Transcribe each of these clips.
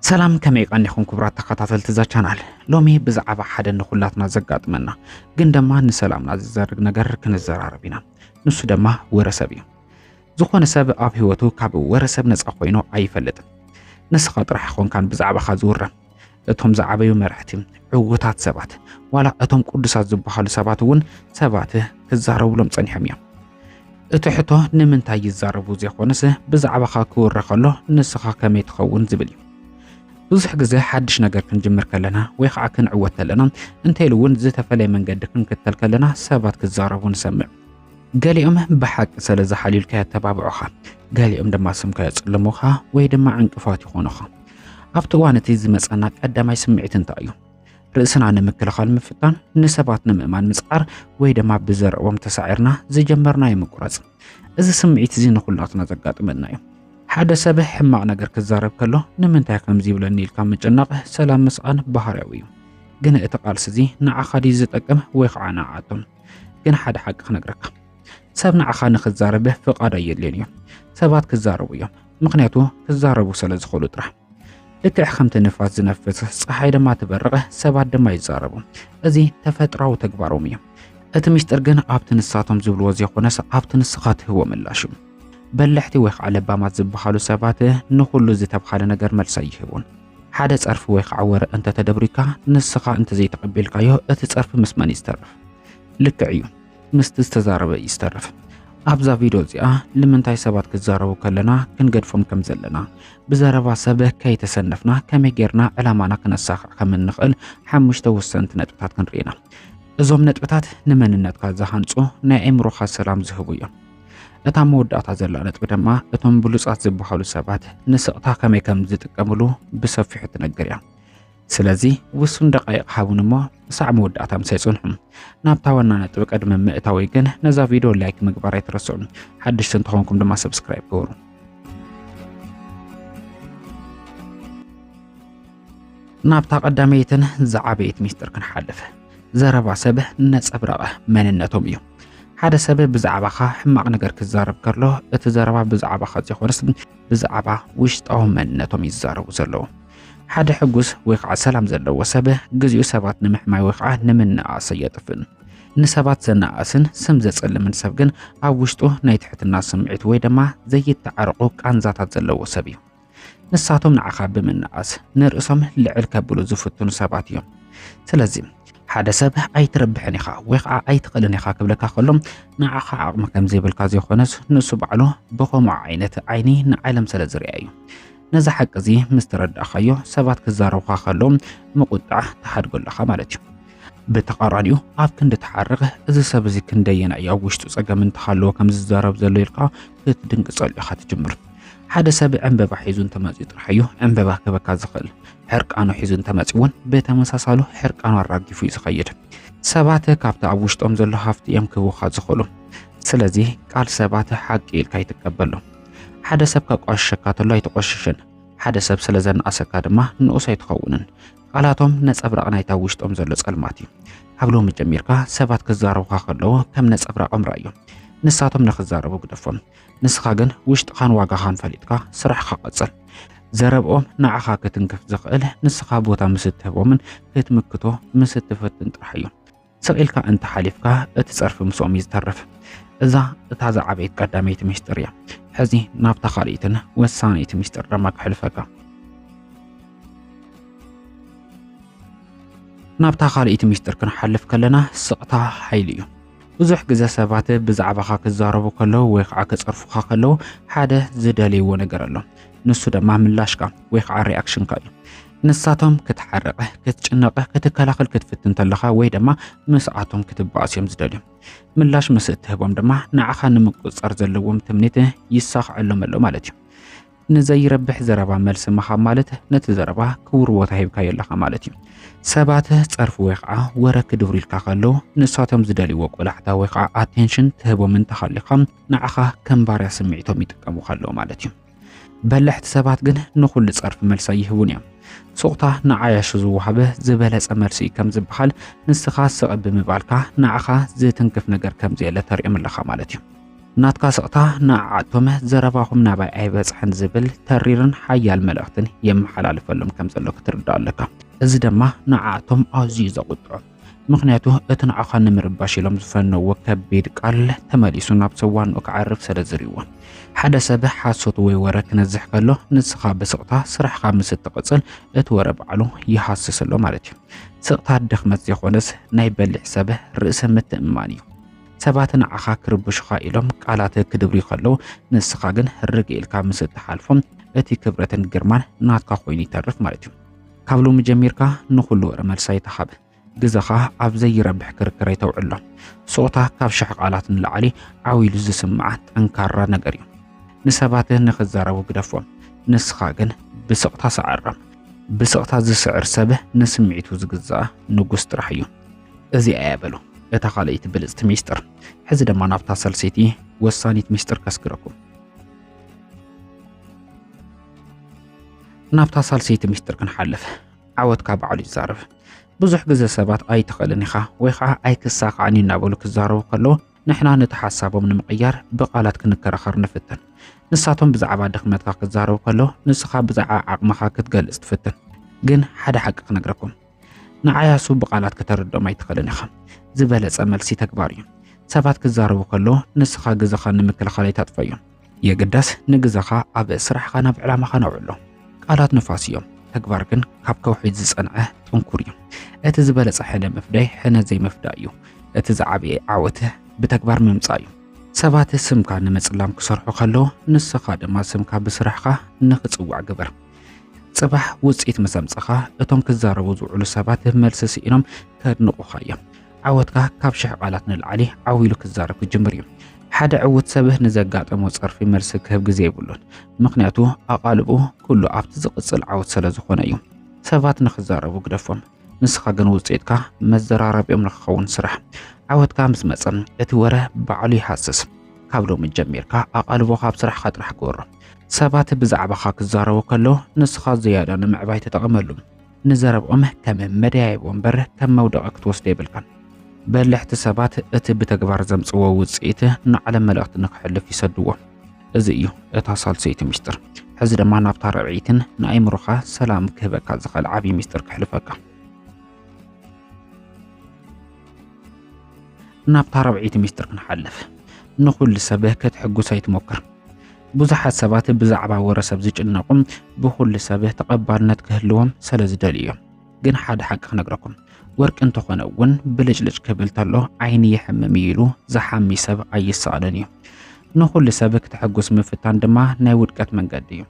ሰላም፣ ከመይ ቀኒኹም ክቡራት ተኸታተልቲ እዛ ቻናል? ሎሚ ብዛዕባ ሓደ ንኹላትና ዘጋጥመና ግን ድማ ንሰላምና ዝዘርግ ነገር ክንዘራረብ ኢና። ንሱ ድማ ወረሰብ እዩ። ዝኾነ ሰብ ኣብ ህይወቱ ካብ ወረሰብ ነፃ ኮይኑ ኣይፈልጥን። ንስኻ ጥራሕ ኣይኾንካን ብዛዕባኻ ዝውረ። እቶም ዝዓበዩ መራሕቲ፣ ዕዉታት ሰባት፣ ዋላ እቶም ቅዱሳት ዝበሃሉ ሰባት እውን ሰባት ክዛረቡሎም ጸኒሖም እዮም። እቲ ሕቶ ንምንታይ ይዛረቡ ዘይኮነስ ብዛዕባኻ ክውረ ከሎ ንስኻ ከመይ ትኸውን ዝብል እዩ። ብዙሕ ግዜ ሓድሽ ነገር ክንጅምር ከለና ወይ ከዓ ክንዕወት ከለና እንተኢሉ እውን ዝተፈለየ መንገዲ ክንክተል ከለና ሰባት ክዛረቡ ንሰምዕ። ገሊኦም ብሓቂ ስለ ዝሓልዩልካ የተባብዑኻ፣ ገሊኦም ድማ ስምካ የጽልሙኻ ወይ ድማ ዕንቅፋት ይኾኑኻ። ኣብቲ እዋን እቲ ዝመጸና ቀዳማይ ስምዒት እንታይ እዩ? ርእስና ንምክልኻል ምፍታን፣ ንሰባት ንምእማን ምጽዓር ወይ ድማ ብዘረኦም ተሳዒርና ዝጀመርናዮ ምቁራጽ። እዚ ስምዒት እዚ ንኹላትና ዘጋጥመና እዩ። ሓደ ሰብ ሕማቕ ነገር ክዛረብ ከሎ ንምንታይ ከምዚ ይብለኒ ኢልካ ምጭናቕ ሰላም ምስኣን ባህርያዊ እዩ። ግን እቲ ቃልሲ እዚ ንዓኻ ድዩ ዝጠቅም ወይ ከዓ ንዓኣቶም? ግን ሓደ ሓቂ ክነግረካ፣ ሰብ ንዓኻ ንኽዛረብ ፍቓድ ኣየድልዮን እዩ። ሰባት ክዛረቡ እዮም፣ ምኽንያቱ ክዛረቡ ስለ ዝኽእሉ ጥራሕ። ልክዕ ከምቲ ንፋስ ዝነፍስ፣ ፀሓይ ድማ ትበርቕ፣ ሰባት ድማ ይዛረቡ። እዚ ተፈጥሯዊ ተግባሮም እዩ። እቲ ምስጢር ግን ኣብቲ ንሳቶም ዝብልዎ ዘይኮነስ ኣብቲ ንስኻ ትህቦ ምላሽ እዩ። በላሕቲ ወይ ከዓ ለባማት ዝበሃሉ ሰባት ንኹሉ ዝተብሃለ ነገር መልሲ ኣይህቡን። ሓደ ጸርፊ ወይ ከዓ ወረ እንተተደብሪካ ንስኻ እንተዘይተቐቢልካዮ እቲ ጸርፊ ምስ መን እዩ ዝተርፍ? ልክዕ እዩ፣ ምስቲ ዝተዛረበ እዩ ዝተርፍ። ኣብዛ ቪድዮ እዚኣ ንምንታይ ሰባት ክዛረቡ ከለና ክንገድፎም ከም ዘለና፣ ብዘረባ ሰብ ከይተሰነፍና ከመይ ጌርና ዕላማና ክነሳኽዕ ከም እንኽእል ሓሙሽተ ወሰንቲ ነጥብታት ክንርኢ ኢና። እዞም ነጥብታት ንመንነትካ ዝሃንጹ፣ ናይ ኣእምሮኻ ሰላም ዝህቡ እዮም። እታ መወዳእታ ዘላ ነጥቢ ድማ እቶም ብሉጻት ዝበሃሉ ሰባት ንስቕታ ከመይ ከም ዝጥቀምሉ ብሰፊሑ ትነግር እያ። ስለዚ ውሱን ደቃይቕ ሃቡን እሞ ክሳዕ መወዳእታ ምሳይ ጽንሑ። ናብታ ዋና ነጥቢ ቅድሚ ምእታወይ ግን ነዛ ቪድዮ ላይክ ምግባር ኣይትረስዑ። ሓደሽቲ እንተኾንኩም ድማ ሰብስክራይብ ግበሩ። ናብታ ቀዳመይትን ዝዓበየት ሚስጥር ክንሓልፍ። ዘረባ ሰብ ነጸብራቐ መንነቶም እዩ። ሓደ ሰብ ብዛዕባኻ ሕማቕ ነገር ክዛረብ ከሎ፣ እቲ ዘረባ ብዛዕባኻ ዘይኮነስ ብዛዕባ ውሽጣዊ መንነቶም ይዛረቡ ዘለዉ። ሓደ ሕጉስ ወይ ከዓ ሰላም ዘለዎ ሰብ ግዚኡ ሰባት ንምሕማይ ወይ ከዓ ንምንኣስ ኣየጥፍእን። ንሰባት ዘነኣስን ስም ዘጸልምን ሰብ ግን ኣብ ውሽጡ ናይ ትሕትና ስምዒት ወይ ድማ ዘይተዓረቑ ቃንዛታት ዘለዎ ሰብ እዩ። ንሳቶም ንዓኻ ብምንኣስ ንርእሶም ልዕል ከብሉ ዝፍትኑ ሰባት እዮም። ስለዚ ሓደ ሰብ ኣይትረብሕን ኢኻ ወይ ከዓ ኣይትኽእልን ኢኻ ክብለካ ከሎ ንዓኻ ዓቕሚ ከም ዘይብልካ ዘይኮነስ ንሱ ባዕሉ ብኸምኡ ዓይነት ዓይኒ ንዓለም ስለ ዝርኣ እዩ። ነዚ ሓቂ እዚ ምስ ተረዳእኻዮ ሰባት ክዛረቡኻ ከለዉ ምቁጣዕ ትሓድጎ ኣለኻ ማለት እዩ። ብተቓራኒኡ ኣብ ክንዲ ትሓርቕ እዚ ሰብ እዚ ክንደየናይ ኣብ ውሽጡ ጸገም እንተሃለዎ ከም ዝዛረብ ዘሎ ኢልካ ክትድንግጸሉ ኢኻ ትጅምር። ሓደ ሰብ ዕምበባ ሒዙ እንተመጺኡ ጥራሕ እዩ ዕምበባ ክህበካ ዝኽእል። ሕርቃኑ ሒዙ እንተመጺኡ እውን ብተመሳሳሉ ሕርቃኑ ኣራጊፉ እዩ ዝኸይድ። ሰባት ካብቲ ኣብ ውሽጦም ዘሎ ሃፍቲ እዮም ክህቡኻ ዝኽእሉ። ስለዚ ቃል ሰባት ሓቂ ኢልካ ኣይትቀበሎ። ሓደ ሰብ ከቋሽሸካ ተሎ ኣይትቆሽሽን። ሓደ ሰብ ስለ ዘነኣሰካ ድማ ንኡስ ኣይትኸውንን። ቃላቶም ነጸብራቕ ናይታ ውሽጦም ዘሎ ጸልማት እዩ። ካብ ሎሚ ጀሚርካ ሰባት ክዛረቡኻ ከለዉ ከም ነጸብራቖም ረኣዮም። ንሳቶም ንኽዛረቡ ግደፎም። ንስኻ ግን ውሽጥኻን ዋጋኻን ፈሊጥካ ስራሕኻ ቀጽል። ዘረብኦም ንዓኻ ክትንክፍ ዝኽእል ንስኻ ቦታ ምስ እትህቦምን ክትምክቶ ምስ እትፈትን ጥራሕ እዩ። ስቕ ኢልካ እንተሓሊፍካ እቲ ጸርፊ ምስኦም እዩ ዝተርፍ። እዛ እታ ዝዓበየት ቀዳመይቲ ሚስጥር እያ። ሕዚ ናብታ ካልኣይትን ወሳነይቲ ሚስጥር ድማ ክሕልፈካ። ናብታ ካልኣይቲ ሚስጥር ክንሓልፍ ከለና ስቕታ ሓይሊ እዩ። ብዙሕ ግዜ ሰባት ብዛዕባኻ ክዛረቡ ከለዉ ወይ ከዓ ክጸርፉኻ ከለዉ ሓደ ዝደልይዎ ነገር ኣሎ። ንሱ ድማ ምላሽካ ወይ ከዓ ሪኣክሽንካ እዩ። ንሳቶም ክትሓርቕ፣ ክትጭነቕ፣ ክትከላኸል ክትፍትን ተለኻ ወይ ድማ ምስኣቶም ክትበኣስ እዮም ዝደልዩ። ምላሽ ምስ እትህቦም ድማ ንዓኻ ንምቁጽጻር ዘለዎም ትምኒት ይሳኽዐሎም ኣሎ ማለት እዩ። ንዘይረብሕ ዘረባ መልሲ ምሃብ ማለት ነቲ ዘረባ ክቡር ቦታ ሂብካዮ ኣለኻ ማለት እዩ። ሰባት ጸርፊ ወይ ከዓ ወረ ክድብሩልካ ከለዉ ንሳቶም ዝደልይዎ ቆላሕታ ወይ ከዓ ኣቴንሽን ትህቦም እንተሃሊኻ ንዓኻ ከም ባርያ ስምዒቶም ይጥቀሙኻ ኣለዉ ማለት እዩ። በላሕቲ ሰባት ግን ንኹሉ ጸርፊ መልሲ ኣይህቡን እዮም። ሱቕታ ንዓያሹ ዝወሃበ ዝበለጸ መልሲ እዩ ከም ዝበሃል ንስኻ ስቕ ብምባልካ ንዓኻ ዝትንክፍ ነገር ከም ዘየለ ተርእዮም ኣለኻ ማለት እዩ። ናትካ ስቕታ ንዓኣቶም ዘረባኹም ናባይ ኣይበጽሐን ዝብል ተሪርን ሓያል መልእኽትን የመሓላልፈሎም ከም ዘሎ ክትርዳእ ኣለካ። እዚ ድማ ንዓኣቶም ኣዝዩ ዘቑጥዖም። ምኽንያቱ እቲ ንዓኻ ንምርባሽ ኢሎም ዝፈነዎ ከቢድ ቃል ተመሊሱ ናብ ሰዋንኡ ክዓርፍ ስለ ዝርእይዎ። ሓደ ሰብ ሓሶት ወይ ወረ ክነዝሕ ከሎ ንስኻ ብስቕታ ስራሕኻ ምስ እትቕጽል እቲ ወረ ባዕሉ ይሃስስ ኣሎ ማለት እዩ። ስቕታ ድኽመት ዘይኮነስ ናይ በሊሕ ሰብ ርእሰ ምትእምማን እዩ። ሰባት ንዓኻ ክርብሹኻ ኢሎም ቃላት ክድብሩ ከለዉ ንስኻ ግን ርግ ኢልካ ምስ እትሓልፎም እቲ ክብረትን ግርማን ናትካ ኮይኑ ይተርፍ ማለት እዩ። ካብ ሎሚ ጀሚርካ ንኹሉ ወረ መልሲ ኣይትሃብ። ግዘኻ ኣብ ዘይረብሕ ክርክር ኣይተውዕሎ። ስቕታ ካብ ሽሕ ቃላት ንላዕሊ ዓው ኢሉ ዝስማዕ ጠንካራ ነገር እዩ። ንሰባት ንኽዛረቡ ግደፎም። ንስኻ ግን ብስቕታ ሰዓሮም። ብስቕታ ዝስዕር ሰብ ንስምዒቱ ዝግዛእ ንጉስ ጥራሕ እዩ። እዚኣ እያ በሉ እታ ካልኣይቲ ብልጽቲ ሚስጥር። ሕዚ ድማ ናብታ ሳልሰይቲ ወሳኒት ሚስጥር ከስግረኩም። ናብታ ሳልሰይቲ ሚስጥር ክንሓልፍ፣ ዓወትካ ባዕሉ ይዛረብ። ብዙሕ ግዘ ሰባት ኣይትኽእልን ኢኻ ወይ ኸዓ ኣይክሳኻዕን እዩ እናበሉ ክዛረቡ ከለዉ ንሕና ነቲ ሓሳቦም ንምቕያር ብቓላት ክንከራኸር ንፍትን። ንሳቶም ብዛዕባ ድኽመትካ ክዛረቡ ከለዉ ንስኻ ብዛዕባ ዓቕምኻ ክትገልጽ ትፍትን። ግን ሓደ ሓቂ ክነግረኩም፣ ንዓያሱ ብቓላት ከተረድኦም ኣይትኽእልን ኢኻ። ዝበለጸ መልሲ ተግባር እዩ። ሰባት ክዛረቡ ከለዉ ንስኻ ግዘኻ ንምክልኻል ኣይታጥፈዮ። የግዳስ ንግዘኻ ኣብ ስራሕኻ ናብ ዕላማኻ ነውዕሎ። ቃላት ንፋስ እዮም፣ ተግባር ግን ካብ ከውሒ ዝጸንዐ ጥንኩር እዩ። እቲ ዝበለጸ ሕነ ምፍዳይ ሕነ ዘይምፍዳይ እዩ። እቲ ዝዓበየ ዓወት ብተግባር ምምጻእ እዩ። ሰባት ስምካ ንምጽላም ክሰርሑ ከለዉ ንስኻ ድማ ስምካ ብስራሕኻ ንኽጽዋዕ ግበር። ጽባሕ ውጽኢት ምስ ኣምጻኻ እቶም ክዛረቡ ዝውዕሉ ሰባት መልሲ ስኢኖም ከድንቑኻ እዮም። ዓወትካ ካብ ሽሕ ቃላት ንላዕሊ ዓው ኢሉ ክዛረብ ክጅምር እዩ። ሓደ ዕዉት ሰብ ንዘጋጠሞ ጸርፊ መልሲ ክህብ ግዜ የብሉን፣ ምኽንያቱ ኣቓልብኡ ኩሉ ኣብቲ ዝቕጽል ዓወት ስለ ዝኾነ እዩ። ሰባት ንኽዛረቡ ግደፎም፣ ንስኻ ግን ውጽኢትካ መዘራረቢኦም ንኽኸውን ስራሕ። ዓወትካ ምስ መጸ እቲ ወረ ባዕሉ ይሃስስ። ካብ ሎሚ ጀሚርካ ኣቓልቦኻ ኣብ ስራሕኻ ጥራሕ ግበሮ። ሰባት ብዛዕባኻ ክዛረቡ ከለዉ ንስኻ ዝያዳ ንምዕባይ ተጠቐመሉ። ንዘረብኦም ከም መደያይቦ እምበር ከም መውደቒ ክትወስዶ የብልካን። በልሕቲ ሰባት እቲ ብተግባር ዘምጽዎ ውጽኢት ንዓለም መልእኽቲ ንክሕልፍ ይሰድዎ። እዚ እዩ እታ ሳልሰይቲ ሚስጥር። ሕዚ ድማ ናብታ ርብዒትን ንኣእምሮኻ ሰላም ክህበካ ዝኽእል ዓብዪ ሚስጥር ክሕልፈካ። ናብታ ራብዐይቲ ሚስጥር ክንሓልፍ፣ ንኹሉ ሰብ ክትሕጉስ ኣይትሞክር። ብዙሓት ሰባት ብዛዕባ ወረ ሰብ ዝጭነቑ ብኹሉ ሰብ ተቐባልነት ክህልዎም ስለ ዝደልዩ እዮም። ግን ሓደ ሓቂ ክነግረኩም፣ ወርቂ እንተኾነ እውን ብልጭልጭ ክብል ተሎ ዓይኒ ይሕምም እዩ ኢሉ ዝሓሚ ሰብ ኣይሰኣንን እዩ። ንኹሉ ሰብ ክተሐጉስ ምፍታን ድማ ናይ ውድቀት መንገዲ እዩ።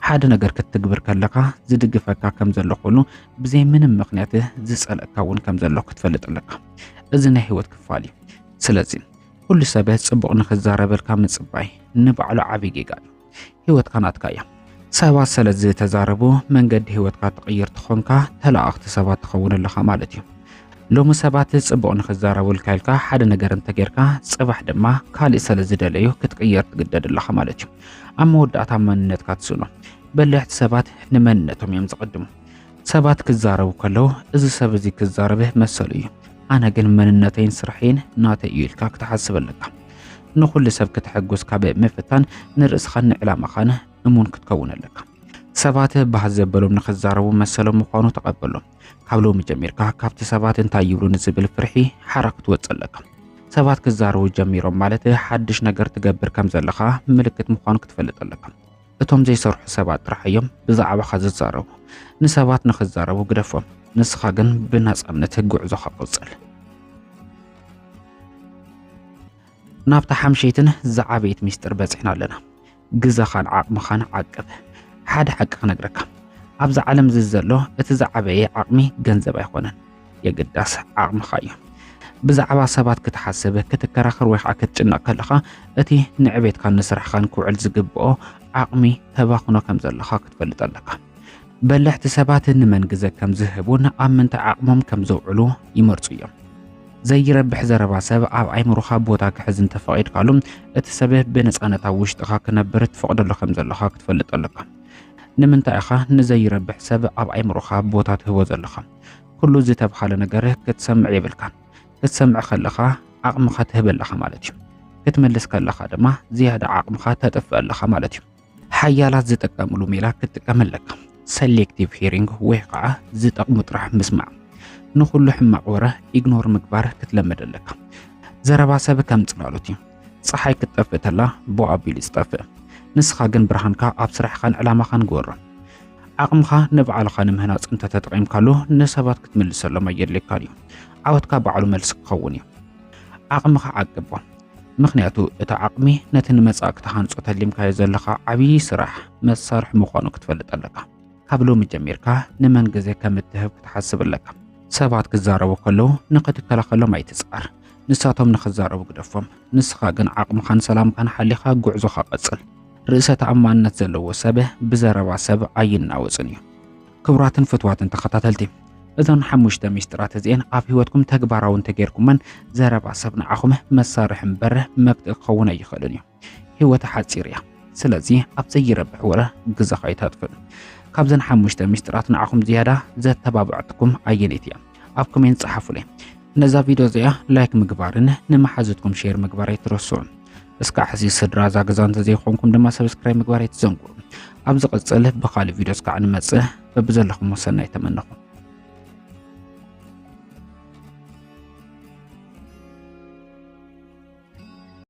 ሓደ ነገር ክትትግብር ከለኻ ዝድግፈካ ከም ዘሎ ኩሉ ብዘይ ምንም ምኽንያት ዝጸልእካ እውን ከም ዘሎ ክትፈልጥ ኣለካ። እዚ ናይ ህይወት ክፋል እዩ። ስለዚ ኩሉ ሰብ ጽቡቕ ንኽዛረበልካ ምጽባይ ንባዕሉ ዓቢ ጌጋ እዩ። ህይወትካ ናትካ እያ። ሰባት ስለ ዝተዛረቡ መንገዲ ህይወትካ ትቕይር ተኾንካ ተለኣኽቲ ሰባት ትኸውን ኣለኻ ማለት እዩ። ሎሚ ሰባት ጽቡቕ ንኽዛረቡልካ ኢልካ ሓደ ነገር እንተጌርካ ጽባሕ ድማ ካልእ ስለ ዝደለዩ ክትቅየር ትግደድ ኣለኻ ማለት እዩ። ኣብ መወዳእታ መንነትካ ትስእኖ። በለሕቲ ሰባት ንመንነቶም እዮም ዝቕድሙ። ሰባት ክዛረቡ ከለዉ እዚ ሰብ እዚ ክዛረብ መሰሉ እዩ፣ ኣነ ግን መንነተይን ስርሐይን ናተይ እዩ ኢልካ ክትሓስብ ኣለካ። ንኹሉ ሰብ ክተሐጉስ ካብ ምፍታን ንርእስኻን ንዕላማኻን እሙን ክትከውን ኣለካ። ሰባት ባህ ዘበሎም ንኽዛረቡ መሰሎም ምዃኑ ተቐበሎም። ካብ ሎሚ ጀሚርካ ካብቲ ሰባት እንታይ ይብሉ ንዝብል ፍርሒ ሓራ ክትወጽእ ኣለካ። ሰባት ክዛረቡ ጀሚሮም ማለት ሓድሽ ነገር ትገብር ከም ዘለኻ ምልክት ምዃኑ ክትፈልጥ ኣለካ። እቶም ዘይሰርሑ ሰባት ጥራሕ እዮም ብዛዕባኻ ዝዛረቡ። ንሰባት ንኽዛረቡ ግደፎም፣ ንስኻ ግን ብናጻነት ጉዕዞኻ ቀጽል። ናብታ ሓምሸይትን ዝዓበየት ሚስጥር በጺሕና ኣለና። ግዘኻን ዓቕምኻን ዓቅብ። ሓደ ሓቂ ክነግረካ፣ ኣብዛ ዓለም እዚ ዘሎ እቲ ዝዓበየ ዓቕሚ ገንዘብ ኣይኮነን፣ የግዳስ ዓቕምኻ እዩ። ብዛዕባ ሰባት ክትሓስብ፣ ክትከራኸር ወይ ከዓ ክትጭነቕ ከለኻ እቲ ንዕቤትካን ንስራሕኻን ክውዕል ዝግብኦ ዓቕሚ ተባኽኖ ከም ዘለኻ ክትፈልጥ ኣለካ። በለሕቲ ሰባት ንመን ግዘ ከም ዝህቡን ኣብ ምንታይ ዓቕሞም ከም ዘውዕሉ ይመርጹ እዮም። ዘይረብሕ ዘረባ ሰብ ኣብ ኣእምሮኻ ቦታ ክሕዝ እንተፈቒድካሉ፣ እቲ ሰብ ብነጻነት ኣብ ውሽጥኻ ክነብር ትፈቕደሉ ከም ዘለኻ ክትፈልጥ ኣለካ። ንምንታይ ኢኻ ንዘይረብሕ ሰብ ኣብ ኣእምሮኻ ቦታ ትህቦ ዘለኻ? ኩሉ ዝተብሃለ ነገር ክትሰምዕ የብልካን። ክትሰምዕ ከለኻ ዓቕምኻ ትህብ ኣለኻ ማለት እዩ። ክትምልስ ከለኻ ድማ ዝያዳ ዓቕምኻ ተጥፍእ ኣለኻ ማለት እዩ። ሓያላት ዝጥቀምሉ ሜላ ክትጥቀም ኣለካ። ሰሌክቲቭ ሂሪንግ ወይ ከዓ ዝጠቕሙ ጥራሕ ምስማዕ። ንኹሉ ሕማቕ ወረ ኢግኖር ምግባር ክትለምድ ኣለካ። ዘረባ ሰብ ከም ጽላሎት እዩ። ጸሓይ ክትጠፍእ ተላ ብኡ ኣቢሉ እዩ ዝጠፍእ። ንስኻ ግን ብርሃንካ ኣብ ስራሕኻን ዕላማኻን ግበሮ። ዓቕምኻ ንባዕልኻ ንምህናጽ እንተተጠቒምካሉ ንሰባት ክትምልሰሎም ኣየድልየካን እዩ። ዓወትካ ባዕሉ መልሲ ክኸውን እዩ። ዓቕምኻ ዓቅቦ። ምኽንያቱ እቲ ዓቕሚ ነቲ ንመጻኢ ክትሃንጾ ተሊምካዮ ዘለኻ ዓብዪ ስራሕ መሳርሒ ምዃኑ ክትፈልጥ ኣለካ። ካብ ሎሚ ጀሚርካ ንመን ግዜ ከም እትህብ ክትሓስብ ኣለካ። ሰባት ክዛረቡ ከለዉ ንኽትከላኸሎም ኣይትጽዓር። ንሳቶም ንኽዛረቡ ግደፎም። ንስኻ ግን ዓቕምኻን ሰላምካን ሓሊኻ ጉዕዞኻ ቀጽል። ርእሰ ተኣማንነት ዘለዎ ሰብ ብዘረባ ሰብ ኣይናወጽን እዩ። ክቡራትን ፍትዋትን ተኸታተልቲ፣ እዘን ሓሙሽተ ሚስጥራት እዚኤን ኣብ ህይወትኩም ተግባራዊ እንተጌርኩመን ዘረባ ሰብ ንዓኹም መሳርሒ እምበር መግትኢ ክኸውን ኣይኽእልን እዩ። ህይወት ሓጺር እያ። ስለዚ ኣብ ዘይረብሕ ወረ ግዘኻ ኣይተጥፍእ። ካብዘን ሓሙሽተ ሚስጥራት ንዓኹም ዝያዳ ዘተባብዐትኩም ኣየነይቲ እያ? ኣብ ኮሜንት ጸሓፉለይ። ነዛ ቪድዮ እዚኣ ላይክ ምግባርን ንመሓዙትኩም ሼር ምግባር ኣይትረስዑ። እስካዕ ሕዚ ስድራ እዛ ገዛ እንተዘይኮንኩም ድማ ሰብስክራይብ ምግባር ኣይትዘንግዑ። ኣብ ዝቕጽል ብኻልእ ቪድዮ እስካዕ ንመጽእ፣ በብዘለኹሞ ሰናይ ተመነኹም።